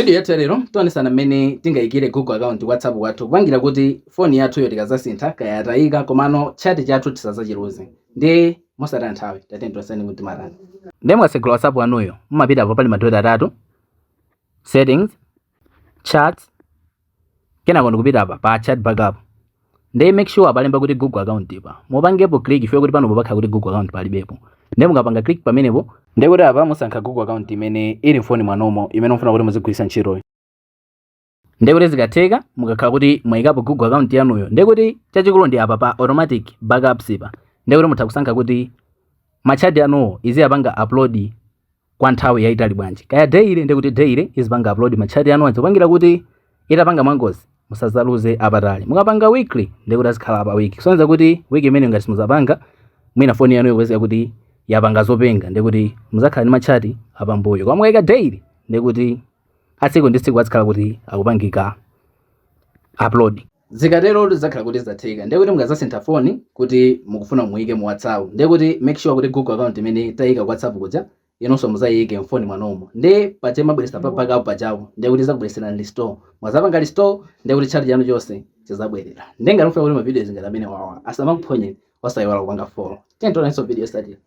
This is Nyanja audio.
Video yathu lero tionesana mmene tingayikire Google account WhatsApp kwathu, kupangira kuti foni yathuyo tikazasintha, kaya yatayika, komano chat chathu tisazachiluze. Ndi mosataya nthawi, tatiyeni tionesane kuti matani. Ndiye mukasegula WhatsApp wanuyo, mumapita apo pali madoti atatu, settings, chats, kenako ndikupita apa pa chat backup. Ndiye make sure palemba kuti Google account pa mupangepo click, ifeyo kuti pano pakhala kuti Google account palibepo. Ndiye mukapanga click pamenepo, ndiye kuti apa musankha Google account imene ili mfoni mwanomo, imene mufuna kuti muzigwiritsa ntchitoyo. Ndiye kuti zikatheka, mukakhala kuti mwayikapo Google account yanuyo, ndiye kuti chachikulu ndi apa pa automatic backups pa. Ndiye kuti mutha kusankha kuti ma chat anuwo iziyapanga upload kwa nthawi yayitali bwanji, kaya daily. Ndiye kuti daily izipanga upload ma chat anu, kupangira kuti itapanga mwangozi musazaluze apatali. Mukapanga weekly, ndiye kuti azikhala apa week, kusonyeza kuti wiki imene ngati simuzapanga, mwina foni yanu ikupezeka kuti yapanga zopenga, ndiye kuti muzakhala ndi ma chat apambuyo. Koma mukayika daily, ndiye kuti atsiku ndi tsiku azikhala kuti akupangika upload. Zikatero zizakhala kuti zatheka. Ndiye kuti mukazasintha foni kuti mukufuna muyike mu WhatsApp, ndiye kuti make sure kuti Google account imene tayika ku WhatsApp kuja inonso muzayike mfoni mwanomo. Ndi pache mabweresa pa backup pachawo, ndiye kuti zakubwereserani restore. Mwazapanga restore, ndiye kuti chat chanu chonse chizabwerera. Ndiye ngati mufuna kuti ma videos ngati amene wawa asamakuphonyeni, osayiwala kupanga follow. Tiye tionenso video yotsatira.